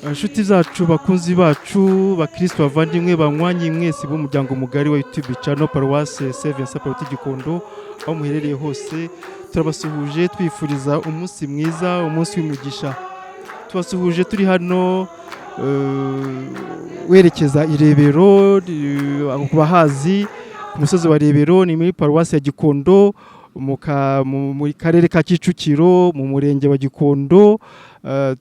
Inshuti zacu, bakunzi bacu, bakristo bavandimwe, banywanyi mwese b'umuryango mugari wa YouTube channel Paroisse Saint Vincent Pallotti Gikondo, aho muherereye hose turabasuhuje, twifuriza umunsi mwiza, umunsi w'umugisha. Tubasuhuje turi hano werekeza i Rebero, ku bahazi ku musozi wa Rebero, ni muri Paruwasi ya Gikondo, mu karere ka Kicukiro, mu murenge wa Gikondo.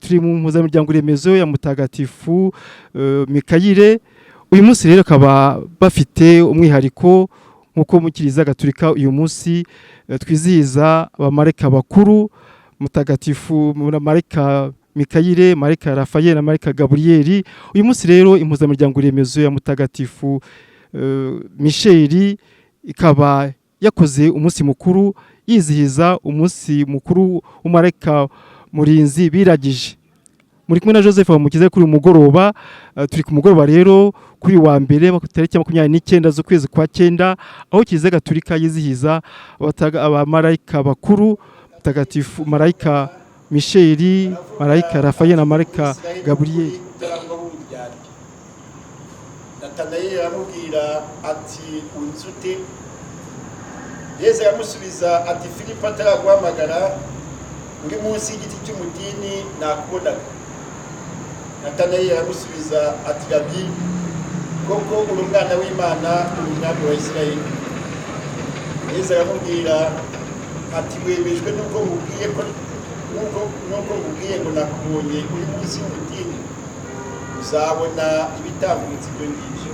Turi mu mpuzamiryango remezo ya Mutagatifu Mikayire. Uyu munsi rero akaba bafite umwihariko, nk'uko mu Kiliziya Gatolika uyu munsi twizihiza abamarayika bakuru mutagatifu, marayika Mikayire, marayika Rafayeli na marayika Gaburiyeli. Uyu munsi rero impuzamiryango remezo ya Mutagatifu Misheli ikaba yakoze umunsi mukuru, yizihiza umunsi mukuru w'umarayika murinzi biragije. Muri kumwe na Joseph Bamukize kuri uyu mugoroba. Turi ku mugoroba rero kuri wa mbere, tariki ya 29 z'ukwezi kwa cyenda, aho Kiliziya Gatolika yizihiza abamarayika bakuru mutagatifu, marayika Misheli, marayika Rafayeli na marayika Gaburiyeli. Utarangwa w'uburyarya. Natanayeli aramubwira ati: "Unzi ute?" Yesu aramusubiza ati: "Filipo ataraguhamagara, uri munsi y'igiti cy'umutini, nakubonaga." Natanayeli aramusubiza ati: "Rabi, koko uri umwana w'Imana, uri umwami wa Isirayeli." Yesu aramubwira ati: "Wemejwe n'uko nkubwiye ko nuko nkubwiye ngo nakubonye uri munsi y'umutini? Uzabona ibitambutse ibyo ngibyo."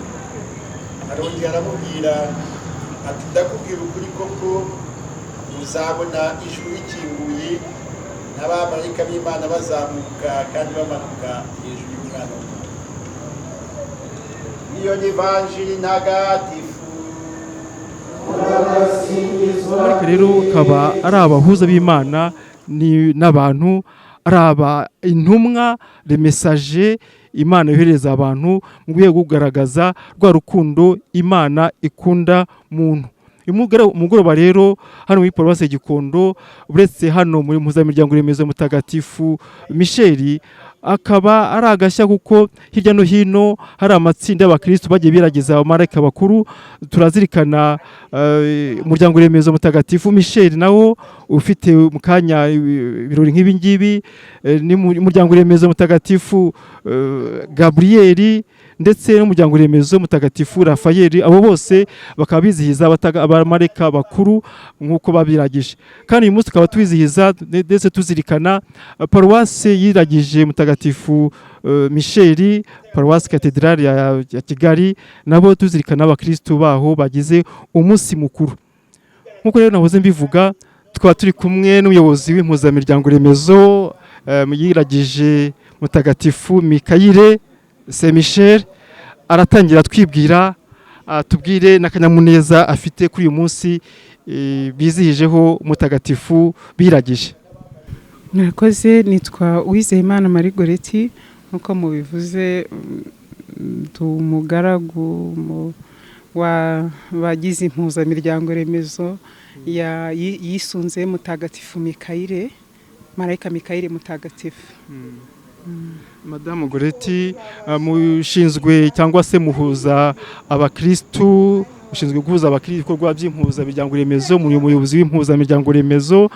Arongera aramubwira ati: "Ndakubwira ukuri, koko uzabona ijuru rikinguye n'abamarayika b'Imana bazamuka kandi bamanuka hejuru y'Umwana w'umuntu." Iyo ni Ivanjiri ntagatifu. Abamarayika rero akaba ari abahuza b'Imana n'abantu, ari aba intumwa, les messagers Imana yohereza abantu mu rwego rwo kugaragaza rwa rukundo Imana ikunda muntu. Uyu mugoroba rero hano muri Paruwasi Gikondo, uretse hano muri mpuzamiryango remezo Mutagatifu Misheli, akaba ari agashya kuko hirya no hino hari amatsinda y'abakristo bagiye biragiza abamarayika bakuru. Turazirikana umuryango remezo Mutagatifu Misheli, nawo ufite mu kanya ibirori nk'ibi ngibi, ni umuryango remezo Mutagatifu Gaburiyeli ndetse n'umuryango remezo Mutagatifu Rafayeli. Abo bose bakaba bizihiza abamarayika bakuru nk'uko babiragije. Kandi uyu munsi tukaba twizihiza ndetse tuzirikana paruwasi yiragije Mutagatifu Misheli, Paruwasi Katedrali ya Kigali, nabo tuzirikana abakristu baho bagize umunsi mukuru. Nk'uko rero nahoze mbivuga, tukaba turi kumwe n'umuyobozi w'impuzamiryango remezo yiragije Mutagatifu Mikayire, Saint Michel. Aratangira twibwira, atubwire n'akanyamuneza afite kuri uyu munsi bizihijeho mutagatifu biragije. Murakoze. Nitwa Uwizeyimana Marie Goretti, nk'uko mubivuze, ndi umugaragu wa bagize impuzamiryango remezo yisunze Mutagatifu Mikayire, marayika Mikayire mutagatifu. Madamu Goretti, mushinzwe cyangwa se muhuza abakristu, ushinzwe guhuza abakristu, ibikorwa by'impuzamiryango remezo, muri umuyobozi w'impuzamiryango remezo.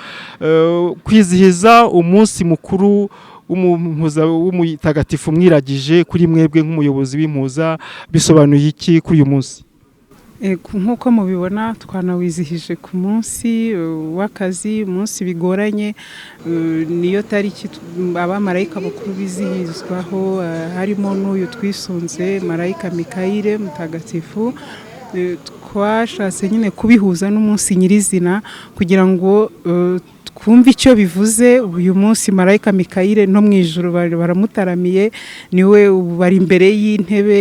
Kwizihiza umunsi mukuru w'umutagatifu mwiragije, kuri mwebwe nk'umuyobozi w'impuza bisobanuye iki kuri uyu munsi? Nk'uko mubibona, twanawizihije ku munsi w'akazi, umunsi bigoranye. Niyo tariki abamarayika bakuru bizihizwaho, harimo n'uyu twisunze, marayika Mikayire mutagatifu. Twashatse nyine kubihuza n'umunsi nyirizina kugira ngo twumve icyo bivuze. Uyu munsi marayika Mikayire no mu ijuru baramutaramiye, niwe bari imbere y'intebe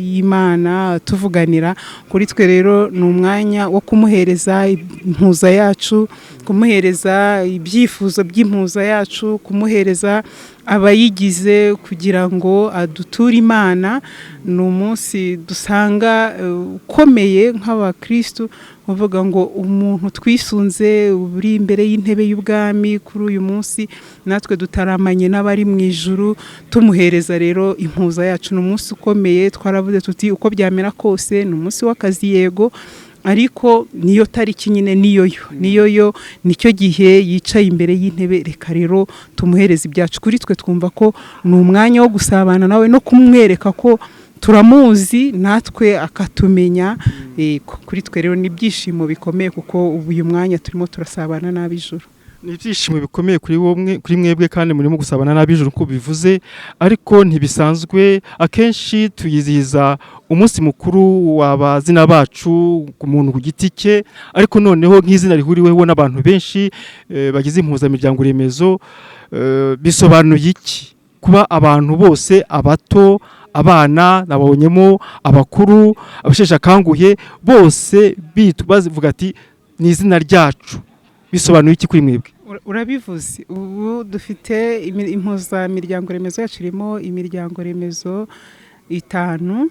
y'Imana tuvuganira kuri twe. Rero ni umwanya wo kumuhereza impuza yacu, kumuhereza ibyifuzo by'impuza yacu, kumuhereza abayigize kugira ngo aduture Imana. Ni umunsi dusanga ukomeye nk'abakristu, uvuga ngo umuntu twisunze uri imbere y'intebe y'ubwami kuri uyu munsi, natwe dutaramanye n'abari mu ijuru, tumuhereza rero impuza yacu. Ni umunsi ukomeye, twaravuze tuti uko byamera kose ni umunsi w'akazi, yego, ariko niyo tariki nyine, niyo yo, niyo yo, nicyo gihe yicaye imbere y'intebe. Reka rero tumuhereze ibyacu. Kuri twe twumva ko ni umwanya wo gusabana nawe no kumwereka ko turamuzi natwe akatumenya. Kuri twe rero ni ibyishimo bikomeye, kuko ubu uyu mwanya turimo turasabana n'ab'ijuru. Ni ibyishimo bikomeye kuri wowe, kuri mwebwe, kandi murimo gusabana n'ab'ijuru uko bivuze, ariko ntibisanzwe. Akenshi tuyizihiza umunsi mukuru w'abazina bacu ku muntu ku giti cye, ariko noneho nk'izina rihuriweho n'abantu benshi bagize impuzamiryango remezo, bisobanuye iki kuba abantu bose, abato, abana nabonyemo, abakuru, abasheshe akanguhe, bose bavuga ati ni izina ryacu? Bisobanuye iki kuri mwebwe? Urabivuze, ubu dufite impuzamiryango remezo yacu irimo imiryango remezo itanu,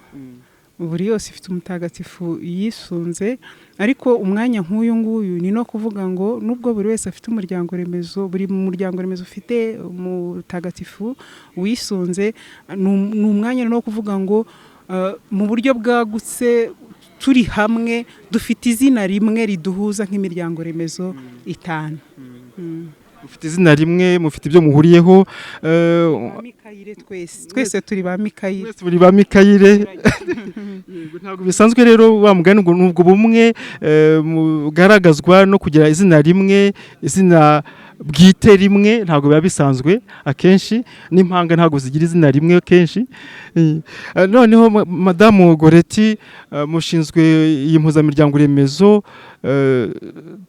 buri yose ifite umutagatifu yisunze. Ariko umwanya nk'uyu nguyu ni no kuvuga ngo nubwo buri wese afite umuryango remezo, buri muryango remezo ufite umutagatifu wisunze, ni umwanya no kuvuga ngo mu buryo bwagutse turi hamwe, dufite izina rimwe riduhuza nk'imiryango remezo itanu. Mufite izina rimwe, mufite ibyo muhuriyeho. Ba Mikayire, twese twese turi ba Mikayire. Mwese muri ba Mikayire. Yego, ntabwo bisanzwe rero wa mugani ngo nubwo bumwe mugaragazwa no kugira izina rimwe, izina bwite rimwe, ntabwo biba bisanzwe. Akenshi n'impanga ntabwo zigira izina rimwe kenshi. Noneho Madamu Goreti, mushinzwe iyi mpuzamiryango remezo,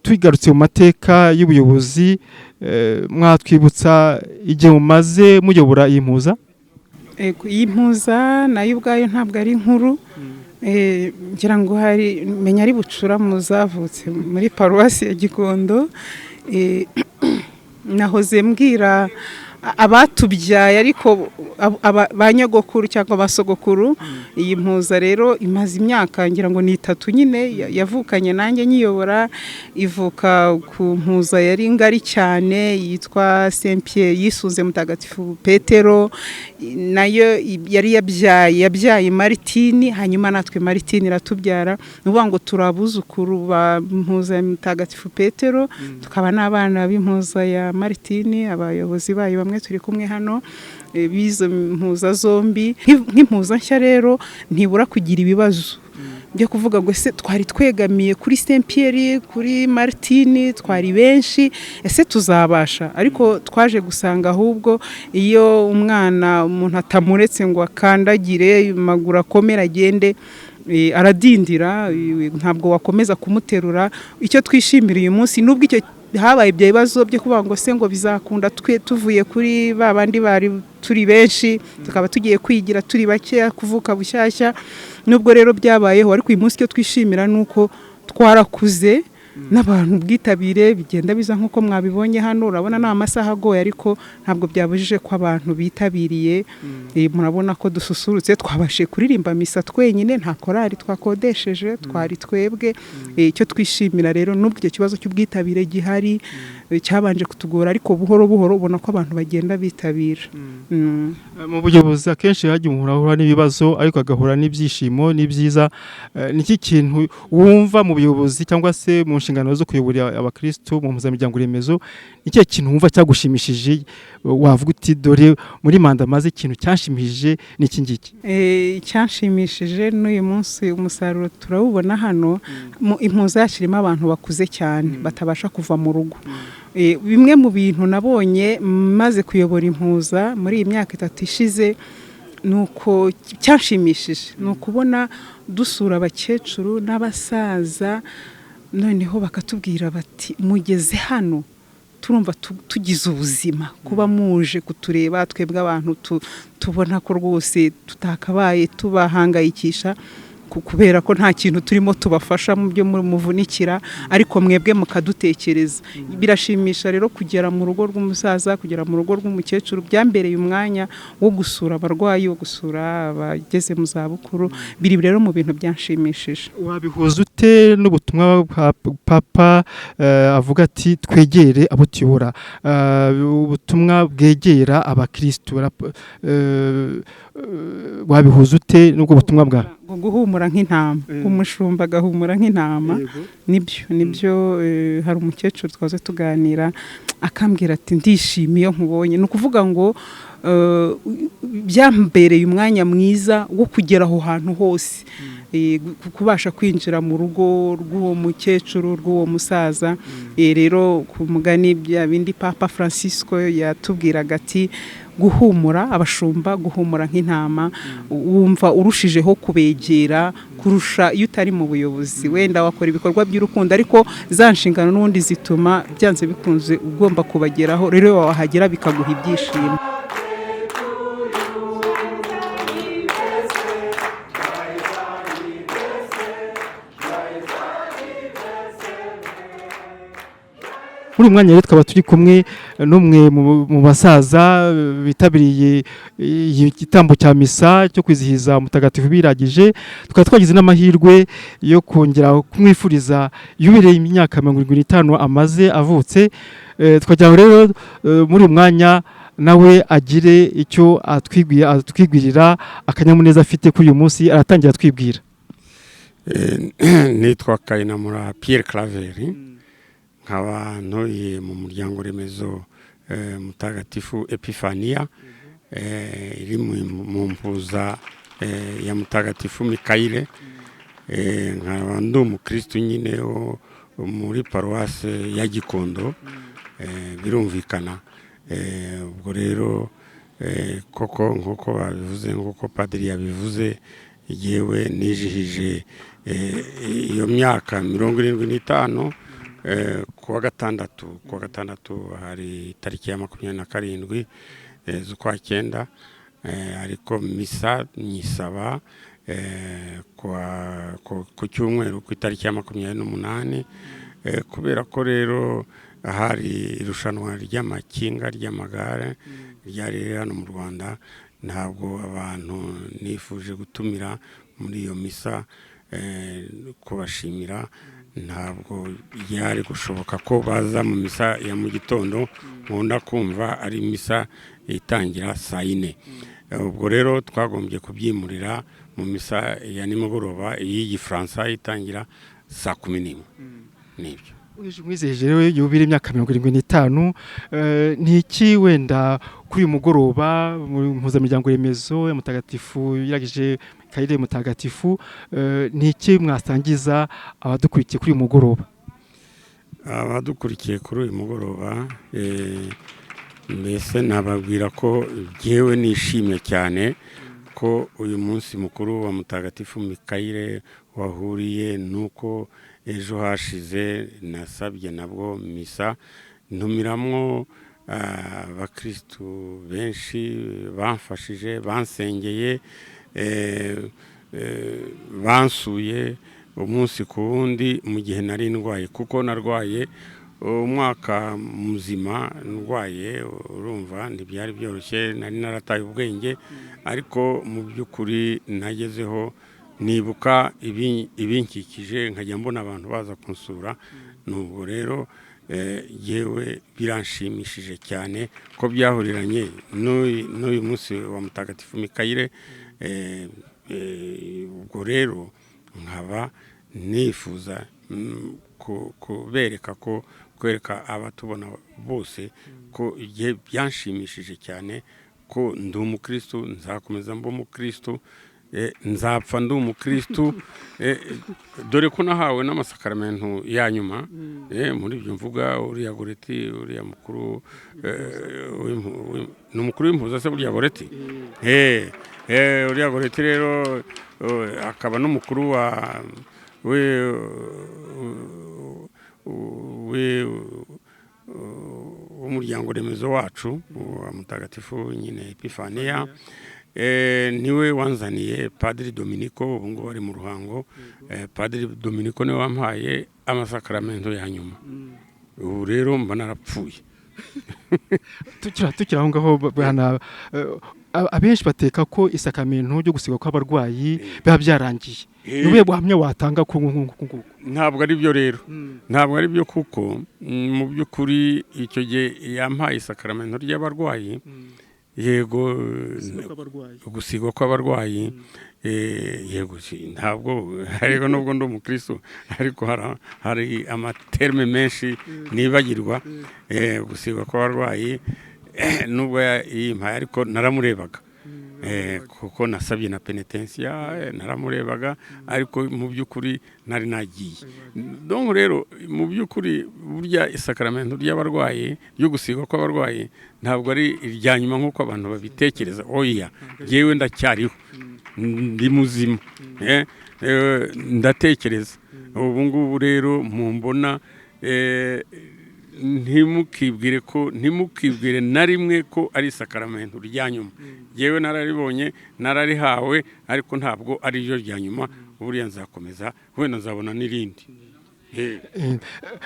tugarutse mu mateka y'ubuyobozi, mwatwibutsa igihe mumaze muyobora iyi mpuza? Ego, iyi mpuza nayo ubwayo ntabwo ari nkuru. Ngira ngo hari menya ari bucura mu zavutse muri paruwasi ya Gikondo. Nahoze mbwira abatubyaye, ariko ba nyogokuru cyangwa ba sogokuru. Iyi mpuza rero imaze imyaka ngira ngo ni 3 nyine, yavukanye nanjye nyiyobora. Ivuka ku mpuza yari ngari cyane yitwa Saint Pierre, yisunze Mutagatifu Petero, nayo yari yabyaye Maritini, hanyuma natwe Maritini iratubyara. Ni ukuvuga ngo turi abuzukuru ba mpuza ya Mutagatifu Petero, tukaba n'abana b'impuza ya Maritini. Abayobozi bayo bamwe turi kumwe hano, b'izo mpuza zombi. Nk'impuza nshya rero ntibura kugira ibibazo byo kuvuga ngo ese twari twegamiye kuri Saint Pierre, kuri Martini, twari benshi, ese tuzabasha? Ariko twaje gusanga ahubwo iyo umwana umuntu atamuretse ngo akandagire amaguru akomere agende, aradindira, ntabwo wakomeza kumuterura. Icyo twishimira uyu munsi, nubwo icyo habaye ibyo bibazo byo kuvuga ngo se ngo bizakunda twe tuvuye kuri ba bandi bari turi benshi tukaba tugiye kwigira turi bakeya, kuvuka bushyashya, nubwo rero byabayeho, ariko uyu munsi icyo twishimira ni uko twarakuze n'abantu ubwitabire bigenda biza nk'uko mwabibonye hano. Urabona ni amasaha agoye, ariko ntabwo byabujije ko abantu bitabiriye. Murabona ko dususurutse, twabashije kuririmba misa twenyine, nta korali twakodesheje, twari twebwe. Icyo twishimira rero, nubwo icyo kibazo cy'ubwitabire gihari, cyabanje kutugora, ariko buhoro buhoro ubona ko abantu bagenda bitabira. Mu buyobozi akenshi hagiye umuntu ahura n'ibibazo, ariko agahura n'ibyishimo n'ibyiza. Ni iki kintu wumva mu buyobozi cyangwa se mu nshingano zo kuyobora abakristo mu mpuzamiryango remezo, ni ikihe kintu wumva cyagushimishije, wavuga uti dore muri manda maze ikintu cyanshimishije ni iki ngiki? Icyanshimishije n'uyu munsi umusaruro turawubona hano. Mu impuza yacu irimo abantu bakuze cyane batabasha kuva mu rugo. Bimwe mu bintu nabonye maze kuyobora impuza muri iyi myaka 3 ishize, ni uko cyanshimishije ni ukubona dusura abakecuru n'abasaza, noneho bakatubwira bati mugeze hano turumva tugize ubuzima, kuba muje kutureba twebwe abantu tubona ko rwose tutakabaye tubahangayikisha. Kubera ko nta kintu turimo tubafasha mu byo muvunikira, ariko mwebwe mukadutekereza. Birashimisha rero kugera mu rugo rw'umusaza, kugera mu rugo rw'umukecuru. Byambereye umwanya wo gusura abarwayi, wo gusura abageze mu zabukuru. Biri rero mu bintu byanshimishije. Wabihuza ute n'ubutumwa bwa Papa avuga ati twegere abo tuyobora, ubutumwa bwegera abakirisitu, wabihuza ute n'ubwo butumwa bwa Guhumura nk'intama, umushumba agahumura nk'intama? Nibyo. Hari umukecuru twaze tuganira, akambwira ati ndishimiye iyo nkubonye. Ni ukuvuga ngo byambereye umwanya mwiza wo kugera aho hantu hose, kubasha kwinjira mu rugo rw'uwo mukecuru, rw'uwo musaza. Rero ku mugani bya bindi Papa Francisco yatubwiraga ati guhumura, abashumba guhumura nk'intama, wumva urushijeho kubegera kurusha iyo utari mu buyobozi. Wenda wakora ibikorwa by'urukundo, ariko za nshingano n'ubundi zituma byanze bikunze ugomba kubageraho. Rero wahagera bikaguha ibyishimo. Muri uyu mwanya rero tukaba turi kumwe n'umwe mu basaza bitabiriye igitambo cya misa cyo kwizihiza mutagatifu biragije. Tukaba twagize n'amahirwe yo kongera kumwifuriza yubile imyaka 75 amaze avutse. Tukagira ngo rero muri uyu mwanya nawe agire icyo atwigwirira, akanyamuneza afite kuri uyu munsi. Aratangira atwibwira. Nitwa Kayinamura Pierre Claver, nkaba ntuye mu muryango remezo Mutagatifu Epifania, iri mu mpuza ya Mutagatifu Mikayire. Nkaba ndi umukristu nyine wo muri paruwase ya Gikondo, birumvikana. Ubwo rero koko nk'uko babivuze, nk'uko padiri yabivuze, yewe nijihije iyo myaka 75 kuwa gatandatu. Kuwa gatandatu hari tariki ya 27 z'ukwa cyenda, ariko misa nyisaba ku cyumweru ku itariki ya 28. Kubera ko rero hari irushanwa ry'amakinga ry'amagare ryari riri hano mu Rwanda, ntabwo abantu nifuje gutumira muri iyo misa kubashimira, ntabwo byari gushoboka ko baza mu misa ya mu gitondo nkunda kumva ari misa itangira saa yine. Ubwo rero twagombye kubyimurira mu misa ya nimugoroba y'igifaransa itangira saa 11. Nibyo. Mwizihije rero yubile imyaka 75. Ni iki wenda kuri uyu mugoroba mu mpuzamiryango remezo ya Mutagatifu Yiragije Mikayire Mutagatifu, ni iki mwasangiza abadukurikiye kuri uyu mugoroba? Abadukurikiye kuri uyu mugoroba, mbese nababwira ko jyewe nishimye cyane ko uyu munsi mukuru wa Mutagatifu Mikayire wahuriye nuko ejo hashize nasabye nabwo misa, ntumiramwo abakristu benshi bamfashije, bansengeye, bansuye umunsi ku wundi mu gihe nari ndwaye, kuko narwaye umwaka muzima ndwaye. Urumva ntibyari byoroshye, nari narataye ubwenge, ariko mu by'ukuri nagezeho nibuka ibinkikije, nkajya mbona abantu baza kunsura. Nubwo rero yewe biranshimishije cyane ko byahuriranye n'uyu munsi wa Mutagatifu Mikayire. Ubwo rero nkaba nifuza kubereka ko, kwereka abatubona bose ko igihe byanshimishije cyane ko ndi umukristu, nzakomeza mba umukristu, nzapfa ndi umukristu, dore ko nahawe n'amasakaramentu ya nyuma. Muri ibyo mvuga uriya Goreti, uriya mukuru, ni umukuru w'impuza se buriya Goreti, uriya Goreti rero akaba n'umukuru wa w'umuryango remezo wacu wa Mutagatifu nyine Epifania. Niwe wanzaniye Padiri Dominiko, ubu ngubu ari mu Ruhango. Padiri Dominiko niwe wampaye amasakaramentu ya nyuma. Ubu rero mba narapfuye. Tukiri aho ngaho, bwana, abenshi bateka ko isakamento ryo gusigwa kw'abarwayi biba byarangiye. Ni ubuhe buhamya watanga ku nguku? Ntabwo ari byo rero, ntabwo ari byo, kuko mu by'ukuri icyo gihe yampaye isakaramento ry'abarwayi, yego, gusigwa kw'abarwayi, yego, ntabwo ariko nubwo ndi umukristo, ariko hari amaterme menshi nibagirwa. Gusigwa kw'abarwayi, nubwo yimpaye, ariko naramurebaga, kuko nasabye na penetensiya, naramurebaga, ariko mu by'ukuri nari nagiye. Donc rero mu by'ukuri burya isakaramento ry'abarwayi, ryo gusigwa kw'abarwayi, ntabwo ari irya nyuma nk'uko abantu babitekereza. Oya, yewe, ndacyariho, ndi muzima, ndatekereza. Ubu ngubu rero mumbona, ntimukibwire ko, ntimukibwire na rimwe ko ari isakaramento rya nyuma. Yewe, nararibonye, nararihawe, ariko ntabwo ari ryo rya nyuma. Buriya nzakomeza, wenda nzabona n'irindi.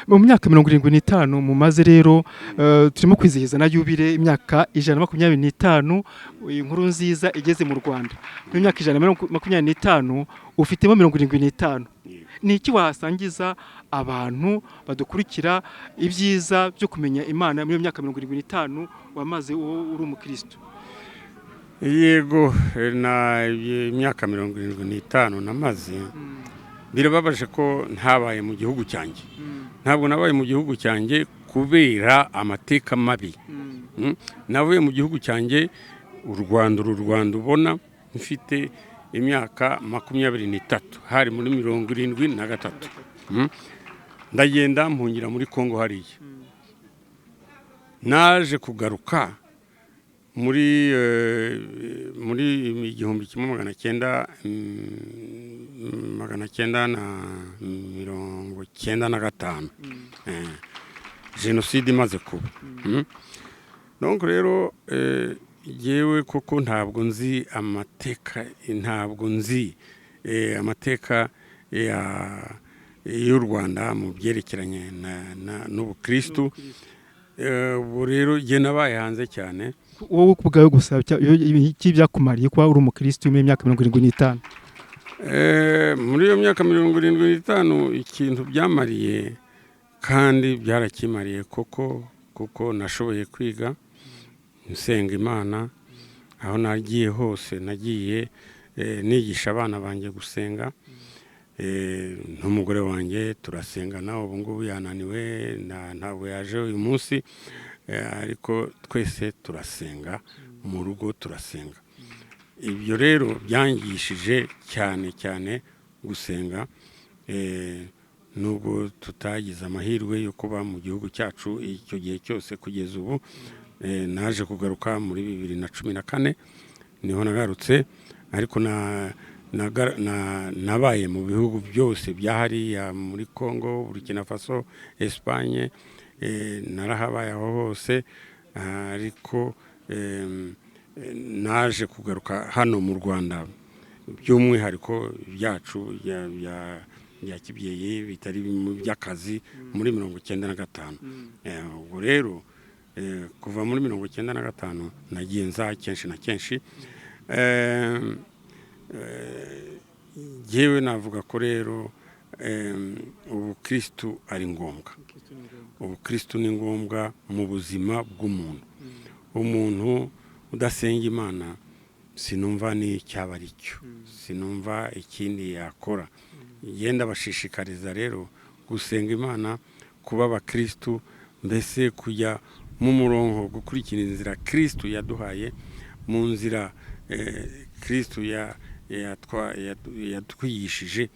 Mu myaka 75 mumaze rero, turimo kwizihiza na yubile imyaka 125 inkuru nziza igeze mu Rwanda. Mu myaka 125 ufitemo 75, ni iki wasangiza abantu badukurikira, ibyiza byo kumenya Imana muri iyo myaka 75 wamaze uri umukristo? Yego, na imyaka 75 namaze, birababaje ko ntabaye mu gihugu cyanjye. Ntabwo nabaye mu gihugu cyanjye kubera amateka mabi. Navuye mu gihugu cyanjye, u Rwanda, uru Rwanda ubona, mfite imyaka 23, hari muri 73. Ndagenda mpungira muri Kongo hariya. Naje kugaruka muri 1995, jenoside imaze kuba. Donc rero yewe koko ntabwo nzi amateka, ntabwo nzi amateka y'u Rwanda mu byerekeranye n'ubukristu. Ubu rero jye nabaye hanze cyane. Wowe ku bwawe gusa, iki byakumariye kuba uri umukristo muri myaka 75? Muri iyo myaka 75 ikintu byamariye, kandi byarakimariye koko, kuko nashoboye kwiga nsenga Imana. Aho nagiye hose nagiye nigisha abana banjye gusenga, n'umugore wanjye turasengana. Ubu ngubu yananiwe, ntabwo yaje uyu munsi, ariko twese turasenga, mu rugo turasenga. Ibyo rero byangishije cyane cyane gusenga, nubwo tutagize amahirwe yo kuba mu gihugu cyacu icyo gihe cyose kugeza ubu. Naje kugaruka muri 2014, niho nagarutse, ariko nabaye mu bihugu byose bya hariya muri Congo, Burkina Faso, Espagne, narahabaye aho hose, ariko naje kugaruka hano mu Rwanda, by'umwihariko byacu bya kibyeyi, bitari mu by'akazi, muri 95. Ubwo rero kuva muri 95 nagiye nza kenshi na kenshi. Jyewe navuga ko rero ubukristu ari ngombwa, ubukristu ni ngombwa mu buzima bw'umuntu. Umuntu udasenga Imana sinumva n'icyaba ari cyo, sinumva ikindi yakora. Yenda bashishikariza rero gusenga Imana, kuba abakristu, mbese kujya mu murongo, gukurikira inzira Kristu yaduhaye, mu nzira Kristu yatwigishije.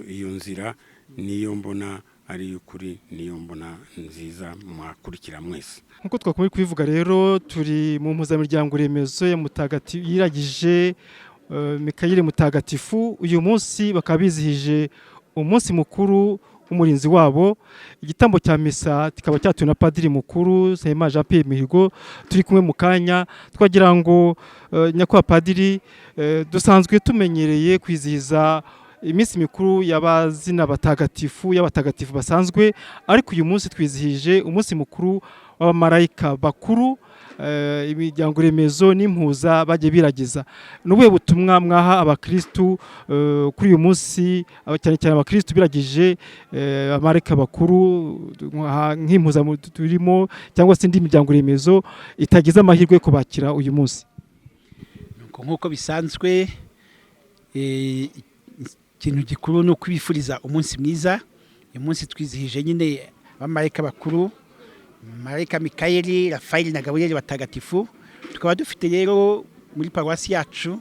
Iyo nzira niyo mbona ari iy'ukuri, niyo mbona nziza mwakurikira mwese. Nk'uko twakomeje kubivuga rero, turi mu mpuzamiryango remezo ya mutagatifu yiragije Mikayire Mutagatifu. Uyu munsi bakaba bizihije umunsi mukuru. nk'umurinzi wabo. Igitambo cya misa kikaba cyatuwe na Padiri Mukuru Nsabimana Jean Pierre Mihigo turi kumwe mu kanya. Twagira ngo nyakubahwa Padiri, dusanzwe tumenyereye kwizihiza iminsi mikuru y'abazina batagatifu, y'abatagatifu basanzwe, ariko uyu munsi twizihije umunsi mukuru w'abamarayika bakuru, imiryango remezo n'impuza bagiye biragiza. Ni ubuhe butumwa mwaha abakristu kuri uyu munsi, cyane cyane abakristu biragije abamarayika bakuru nk'impuza turimo cyangwa se indi miryango remezo itagize amahirwe yo kubakira uyu munsi? Nk'uko bisanzwe, ikintu gikuru ni ukwifuriza umunsi mwiza. Uyu munsi twizihije nyine abamarayika bakuru, Marayika Mikayeli, Rafayeli na Gaburiyeli batagatifu. Tukaba dufite rero muri paruwasi yacu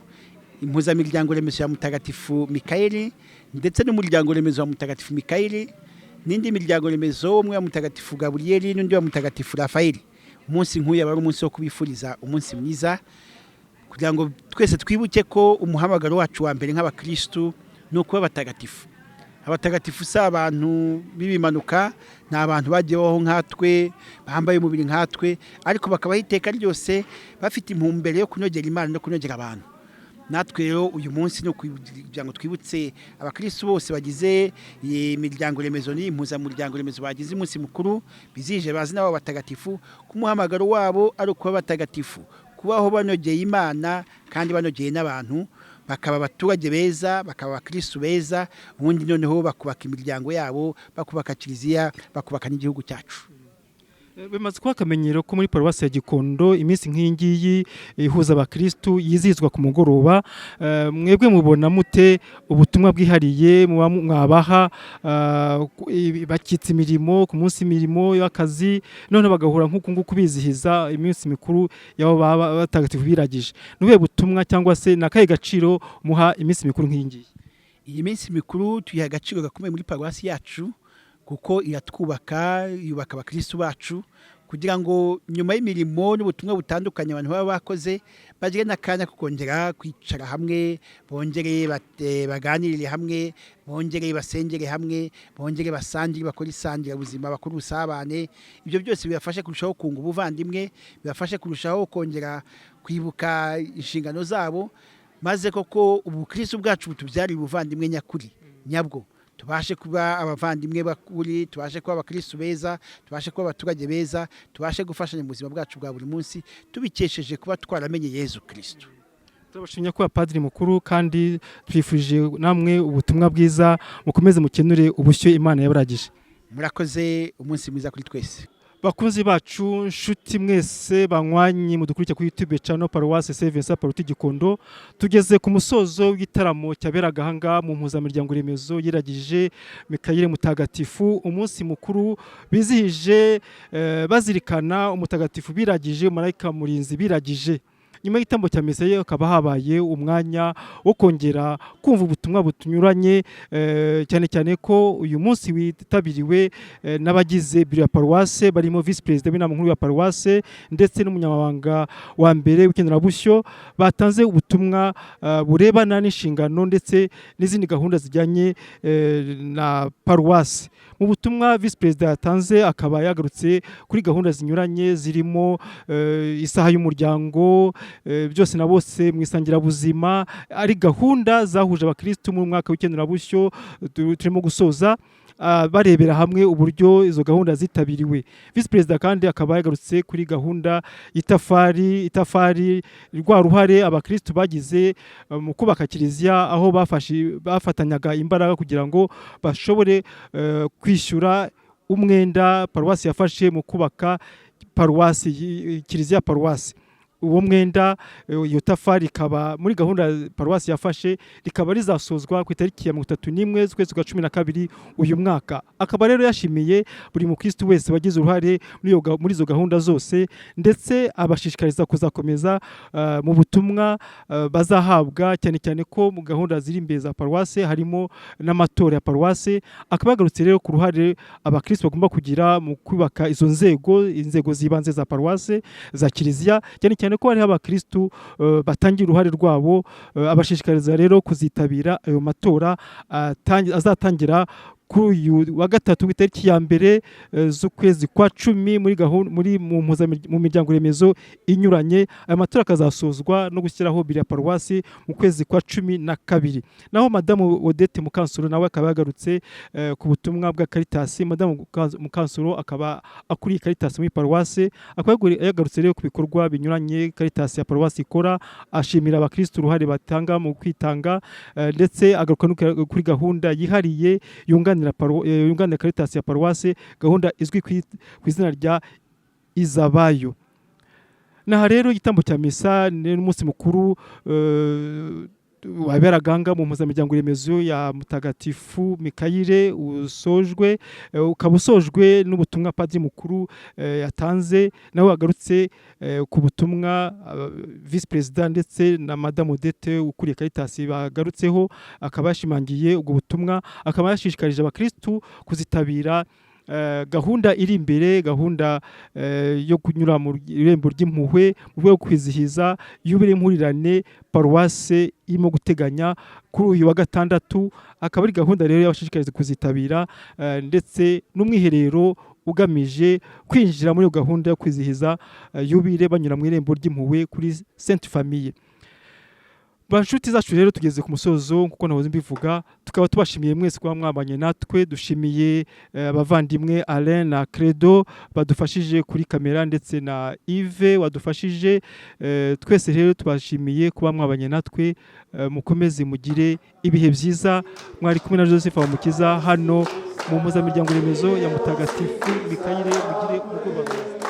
impuzamiryango remezo ya Mutagatifu Mikayeli, ndetse n'umuryango remezo wa Mutagatifu Mikayeli, n'indi miryango remezo, umwe wa Mutagatifu Gaburiyeli n'undi wa Mutagatifu Rafayeli. Umunsi nk'uyu aba ari umunsi wo kubifuriza umunsi mwiza, kugira ngo twese twibuke ko umuhamagaro wacu wa mbere nk'abakirisitu ni ukuba abatagatifu. Abatagatifu si abantu b'ibimanuka, ni abantu bagiye babaho nkatwe, bambaye umubiri nkatwe, ariko bakabaho iteka ryose bafite intumbero yo kunogera Imana no kunogera abantu. Natwe rero uyu munsi ni ukugira ngo twibutse abakirisitu bose bagize imiryango remezo n'impuzamiryango remezo bagize umunsi mukuru bizihije bazi n'abo batagatifu, ko umuhamagaro wabo ari ukuba abatagatifu, kubaho banogeye Imana kandi banogeye n'abantu, bakaba abaturage beza, bakaba abakirisitu beza, ubundi noneho bakubaka imiryango yabo, bakubaka kiliziya, bakubaka n'igihugu cyacu. Bimaze kuba akamenyero ko muri paruwasi ya Gikondo iminsi nk'iyi ngiyi ihuza abakirisitu yizihizwa ku mugoroba. Mwebwe mubona mute ubutumwa bwihariye mwabaha bakitse imirimo ku munsi imirimo y'akazi, none bagahura nk'uku nguku bizihiza iminsi mikuru y'abo baba batagatifu biragije? Ni ubuhe butumwa cyangwa se ni akahe gaciro muha iminsi mikuru nk'iyi ngiyi? Iyi minsi mikuru tuyiha agaciro gakomeye muri paruwasi yacu, kuko iratwubaka, yubaka abakirisitu bacu, kugira ngo nyuma y'imirimo n'ubutumwa butandukanye abantu baba bakoze, bagire n'akanya ko kongera kwicara hamwe, bongere baganirire hamwe, bongere basengere hamwe, bongere basangire, bakore isangirabuzima, bakore ubusabane. Ibyo byose bibafashe kurushaho kunga ubuvandimwe, bibafashe kurushaho kongera kwibuka inshingano zabo, maze koko ubukirisitu bwacu butubyarire ubuvandimwe nyakuri nyabwo, tubashe kuba abavandimwe bakuri, tubashe kuba abakirisitu beza, tubashe kuba abaturage beza, tubashe gufashanya mu buzima bwacu bwa buri munsi, tubikesheje kuba twaramenye Yezu Kirisitu. Turabashimye kuba Padiri Mukuru, kandi twifurije namwe ubutumwa bwiza, mukomeze mukenure ubushyo Imana yabaragije. Murakoze, umunsi mwiza kuri twese. Bakunzi bacu, nshuti mwese banywanyi mudukurikira kuri YouTube channel Paroisse Saint Vincent Pallotti Gikondo, tugeze ku musozo w'igitaramo cyaberaga aha ngaha mu mpuzamiryango remezo yiragije Mikayire Mutagatifu, umunsi mukuru bizihije bazirikana umutagatifu biragije, marayika murinzi biragije. Nyuma y'igitambo cya misa hakaba habaye umwanya wo kongera kumva ubutumwa butunyuranye, cyane cyane ko uyu munsi witabiriwe n'abagize biro ya paruwase, barimo vice perezida w'inama nkuru ya paruwase ndetse n'umunyamabanga wa mbere w'ikenerabushyo, batanze ubutumwa burebana n'inshingano ndetse n'izindi gahunda zijyanye na paruwase. Mu butumwa vice perezida yatanze akaba yagarutse kuri gahunda zinyuranye zirimo isaha y'umuryango, byose na bose mu isangirabuzima, ari gahunda zahuje abakirisitu mu mwaka w'ikenerabushyo turimo gusoza, barebera hamwe uburyo izo gahunda zitabiriwe. Vice perezida kandi akaba yagarutse kuri gahunda y'itafari, itafari rwa ruhare abakirisitu bagize mu kubaka kiliziya, aho bafatanyaga imbaraga kugira ngo bashobore kwishyura umwenda paruwasi yafashe mu kubaka paruwasi, kiliziya paruwasi. Uwo mwenda, iyo tafari ikaba muri gahunda paruwasi yafashe, rikaba rizasozwa ku itariki ya 31 z'ukwezi kwa 12 uyu mwaka. Akaba rero yashimiye buri mukristo wese wagize uruhare muri izo gahunda zose, ndetse abashishikariza kuzakomeza mu butumwa bazahabwa, cyane cyane ko mu gahunda ziri imbere za paruwasi harimo n'amatora ya paruwasi. Akaba yagarutse rero ku ruhare abakristo bagomba kugira mu kubaka izo nzego, inzego z'ibanze za paruwasi, za kiliziya, cyane cyane ko hariho abakristu batangira uruhare rwabo, abashishikariza rero kuzitabira ayo matora azatangira Kuri uyu wa gatatu ku itariki ya 1 z'ukwezi kwa 10 muri gahunda muri mu miryango remezo inyuranye. Aya matora akazasozwa no gushyiraho biro ya paruwasi mu kwezi kwa 12. Naho Madamu Odette Mukansoro nawe akaba yagarutse ku butumwa bwa Caritas. Madamu Mukansoro akaba akuriye Caritas muri paruwasi, akaba yagarutse rero ku bikorwa binyuranye Caritas ya paruwasi ikora, ashimira abakristu uruhare batanga mu kwitanga, ndetse agaruka no kuri gahunda yihariye yunganira Caritas ya paruwasi, gahunda izwi ku izina rya Izabayo. Naha rero igitambo cya misa ni n'umunsi mukuru waberaganga mu mpuzamiryango remezo ya Mutagatifu Mikayire usojwe, ukaba usojwe n'ubutumwa padiri mukuru yatanze, nawe wagarutse ku butumwa vice perezida ndetse na Madamu Odette ukuriye Caritas bagarutseho, akaba yashimangiye ubwo butumwa, akaba yashishikarije abakristu kuzitabira gahunda iri imbere, gahunda yo kunyura mu irembo ry'impuhwe mu rwego rwo kwizihiza yubile impurirane paruwase irimo guteganya kuri uyu wa gatandatu. Akaba ari gahunda rero y'abashishikariza kuzitabira, ndetse n'umwiherero ugamije kwinjira muri iyo gahunda yo kwizihiza yubile banyura mu irembo ry'impuhwe kuri Sainte Famille. Ba nshuti zacu rero, tugeze ku musozo nkuko nahoze mbivuga, tukaba tubashimiye mwese kuba mwabanye natwe. Dushimiye abavandimwe Alain na Credo badufashije kuri kamera, ndetse na Yves wadufashije. Twese rero tubashimiye kuba mwabanye natwe. Mukomeze mugire ibihe byiza. Mwari kumwe na Joseph Habumukiza hano mu mpuzamiryango remezo ya Mutagatifu Mikayire. Mugire umugoroba mwiza.